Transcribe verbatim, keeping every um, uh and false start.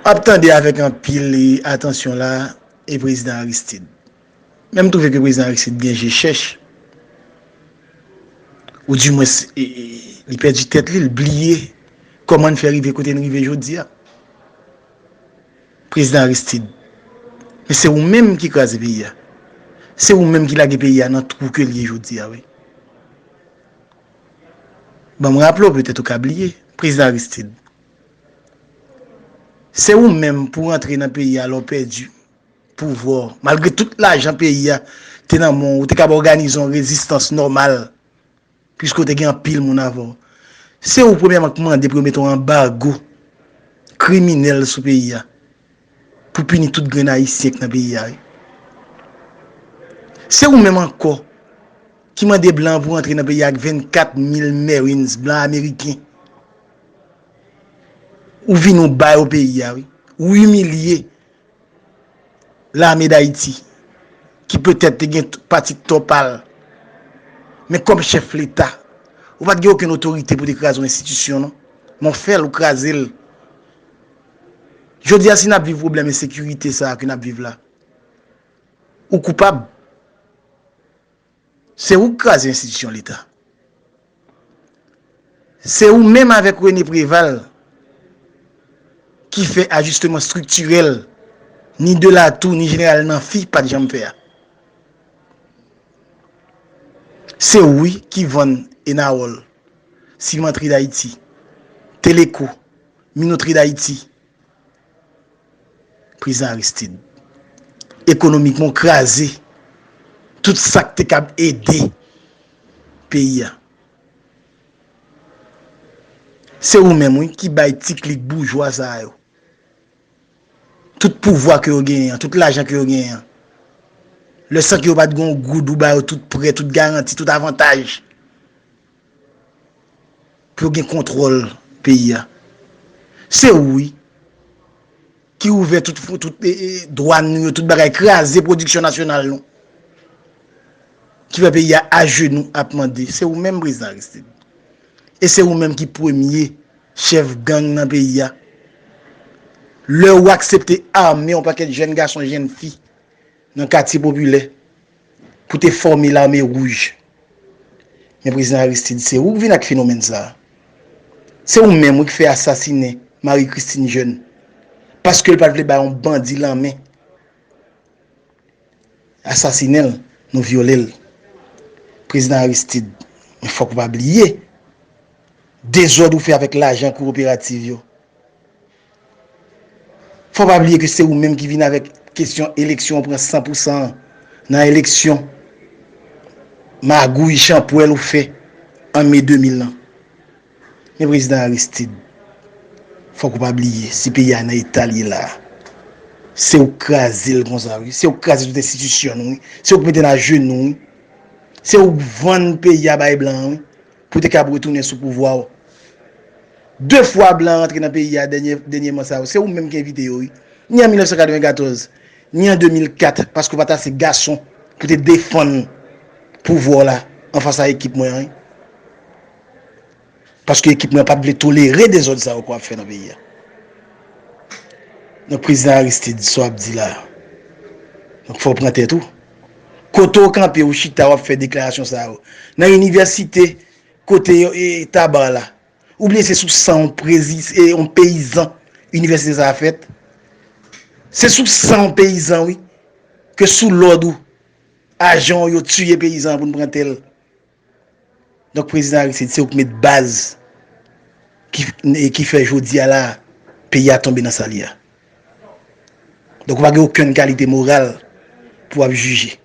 M ap tande avèk anpil, e, atansyon la, e prezidan Aristide. Men m twouve ke prezidan Aristide gen je chèch, oudimwens, e, e, li pèdi tèt li, li bliye kòman n fè rive kote n rive jodi a. Prezidan Aristide, men se ou menm ki kraze peyi a. Se ou menm ki lage peyi a nan twou ke l ye jodi a, wi. Ban m raple w, petèt ou ka bliye, prezidan Aristide. Se ou menm pou rantre nan peyi a lè w pèdi pouvwa w. Malgre tout lajan peyi a te nan men w, ou te kab òganize yon rezistans nòmal, piske w te gen anpil moun avè w. Se ou premyèman k mande pou yo mete yon anbago kriminèl sou peyi a, pou pini tout grenn Ayisyen k nan peyi a, wi. Se ou menm ankò ki mande blan pou rantre nan peyi a ak vennkat mil Marines, blan ameriken. Ou vin ou ba yo peyi a, wi. Ou imilye Lame Dayiti, ki petèt te gen t-, pati tò pa l. Men kòm chèf Leta, ou pa t gen okenn otorite pou te kraze yon enstitisyon, non. Men w fè l, ou kraze l. Jodi a, si n ap viv pwoblèm ensekirite sa a ke n ap viv la, ou koupab. Se ou k kraze enstitisyon Leta. Se ou menm avèk René Préval ki fè ajisteman estriktirèl, ni de Latour, ni jeneral Namphy pa t janm fè a. Se ou, wi, ki vann Enawòl, Simantri Dayiti, Teleco, Minotri Dayiti, prezidan Aristide. Ekonomikman, w kraze tout sa k te kab ede peyi a. Se ou menm, wi, ki bay ti klik boujwa sa a yo tout pouvwa ke yo genyen an, tout lajan ke yo genyen an. Lè san ke yo pa t gen yon goud, ou ba yo tout prè, tout garanti, tout avantaj pou yo gen kontwòl peyi a. Se ou, wi, ki ouvè tout, tout, e, e, dwàn nou yo, tout bagay, kraze pwodiksyon nasyonal nou, ki fè peyi a ajenou ap mande. Se ou menm, prezidan Aristide. E se ou menm ki premye chèf gang nan peyi a. Lè ou aksepte ame yon pakèt jèn gason, jèn fi nan katye popilè pou te fòme Lame Wouj. Men prezidan Aristide, se ou k vin ak fenomèn sa a. Se ou menm, wi, ki fè asasinen Marie Christine Jeune, paske l pa t vle bay yon bandi lanmen. Asasinen l, nou vyole l. Prezidan Aristide, men fòk ou pa bliye dezòd ou fè avèk lajan kooperativ yo. Fò pa bliye ke se ou menm ki vin avèk kesyon eleksyon, ou pran san pou san nan eleksyon, magouy, chanpwèl ou fè an me de mil lan. Men prezidan Aristide, fòk ou pa bliye, si peyi a nan eta l ye la a, se ou k kraze l konsa, wi. Se ou k kraze tout enstitisyon nou, wi. Se ou k mete n ajenou, wi. Se ou k vann peyi a bay blan an, wi, pou te kab retounen sou pouvwa w. De fwa blan rantre nan peyi a dènye, dènyèman sa yo, se ou menm ki envite yo, wi. Ni an mil nèf san katrevenkatòz, ni an de mil kat, paske w pa t ase gason pou te defann pouvwa w la anfas a ekip mwen an, wi. Paske ekip mwen pa t vle tolere dezòd sa yo ke w ap fè nan peyi a. Donk, prezidan Aristide, sa w ap di la a, donk, fò w pran tèt ou. Kote w kanpe, ou chita, w ap fè deklarasyon sa yo. Nan inivèsite, kote yo, e, Taba la. Ou bliye se sou san yon prezi-, e, yon peyizan inivèsite sa a fèt. Se sou san yon peyizan, wi, ke sou lòd ou, ajan w yo tiye peyizan an pou n pran tè l. Donk, prezidan Aristide, se ou k met baz ki, e ki fè jodi a la, peyi a tonbe nan sa l ye a. Donk, ou pa gen okenn kalite moral pou w ap jije.